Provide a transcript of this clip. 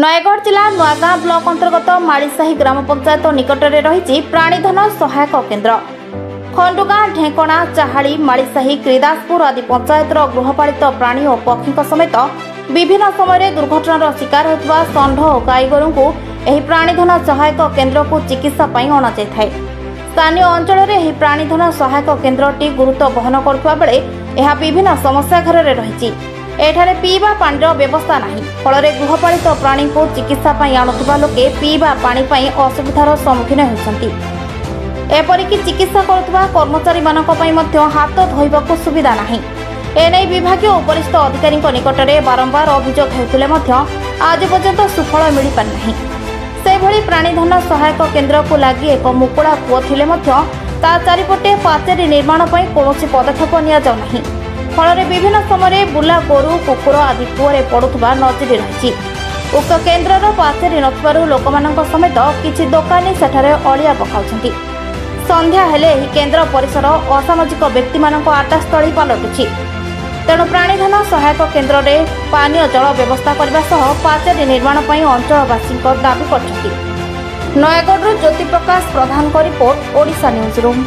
ନୟାଗଡ଼ ଜିଲ୍ଲା ନୂଆଗାଁ ବ୍ଲକ ଅନ୍ତର୍ଗତ ମାଳିସାହି ଗ୍ରାମ ପଞ୍ଚାୟତ ନିକଟରେ ରହିଛି ପ୍ରାଣୀଧନ ସହାୟକ କେନ୍ଦ୍ର। ଖଣ୍ଡୁଗାଁ, ଢେଙ୍କଣା, ଚାହାଳି, ମାଳିସାହି, କ୍ରିଦାସପୁର ଆଦି ପଞ୍ଚାୟତର ଗୃହପାଳିତ ପ୍ରାଣୀ ଓ ପକ୍ଷୀଙ୍କ ସମେତ ବିଭିନ୍ନ ସମୟରେ ଦୁର୍ଘଟଣାର ଶିକାର ହେଉଥିବା ଷଣ୍ଢ ଓ ଗାଈଗୋରୁଙ୍କୁ ଏହି ପ୍ରାଣୀଧନ ସହାୟକ କେନ୍ଦ୍ରକୁ ଚିକିତ୍ସା ପାଇଁ ଅଣାଯାଇଥାଏ। ସ୍ଥାନୀୟ ଅଞ୍ଚଳରେ ଏହି ପ୍ରାଣୀଧନ ସହାୟକ କେନ୍ଦ୍ରଟି ଗୁରୁତ୍ୱ ବହନ କରୁଥିବା ବେଳେ ଏହା ବିଭିନ୍ନ ସମସ୍ୟା ଘେରରେ ରହିଛି। ଏଠାରେ ପିଇବା ପାଣିର ବ୍ୟବସ୍ଥା ନାହିଁ। ଫଳରେ ଗୃହପାଳିତ ପ୍ରାଣୀଙ୍କୁ ଚିକିତ୍ସା ପାଇଁ ଆଣୁଥିବା ଲୋକେ ପିଇବା ପାଣି ପାଇଁ ଅସୁବିଧାର ସମ୍ମୁଖୀନ ହେଉଛନ୍ତି। ଏପରିକି ଚିକିତ୍ସା କରୁଥିବା କର୍ମଚାରୀମାନଙ୍କ ପାଇଁ ମଧ୍ୟ ହାତ ଧୋଇବାକୁ ସୁବିଧା ନାହିଁ। ଏନେଇ ବିଭାଗୀୟ ଉପରିସ୍ଥ ଅଧିକାରୀଙ୍କ ନିକଟରେ ବାରମ୍ବାର ଅଭିଯୋଗ ହେଉଥିଲେ ମଧ୍ୟ ଆଜି ପର୍ଯ୍ୟନ୍ତ ସୁଫଳ ମିଳିପାରିନାହିଁ। ସେହିଭଳି ପ୍ରାଣୀଧନ ସହାୟକ କେନ୍ଦ୍ରକୁ ଲାଗି ଏକ ମୁକୁଳା କୂଅ ଥିଲେ ମଧ୍ୟ ତା ଚାରିପଟେ ପାଚେରୀ ନିର୍ମାଣ ପାଇଁ କୌଣସି ପଦକ୍ଷେପ ନିଆଯାଉନାହିଁ। ଫଳରେ ବିଭିନ୍ନ ସମୟରେ ବୁଲା ଗୋରୁ, କୁକୁର ଆଦି କୂଅରେ ପଡୁଥିବା ନଜିର ରହିଛି। ଉକ୍ତ କେନ୍ଦ୍ରର ପାଚେରୀ ନଥିବାରୁ ଲୋକମାନଙ୍କ ସମେତ କିଛି ଦୋକାନୀ ସେଠାରେ ଅଳିଆ ପକାଉଛନ୍ତି। ସନ୍ଧ୍ୟା ହେଲେ ଏହି କେନ୍ଦ୍ର ପରିସର ଅସାମାଜିକ ବ୍ୟକ୍ତିମାନଙ୍କ ଆଡ୍ଡାସ୍ଥଳୀ ପାଲଟୁଛି। ତେଣୁ ପ୍ରାଣୀଧନ ସହାୟକ କେନ୍ଦ୍ରରେ ପାନୀୟ ଜଳ ବ୍ୟବସ୍ଥା କରିବା ସହ ପାଚେରୀ ନିର୍ମାଣ ପାଇଁ ଅଞ୍ଚଳବାସୀଙ୍କ ଦାବି କରିଛନ୍ତି। ନୟାଗଡ଼ରୁ ଜ୍ୟୋତିପ୍ରକାଶ ପ୍ରଧାନଙ୍କ ରିପୋର୍ଟ, ଓଡ଼ିଶା ନ୍ୟୁଜ୍ ରୁମ୍।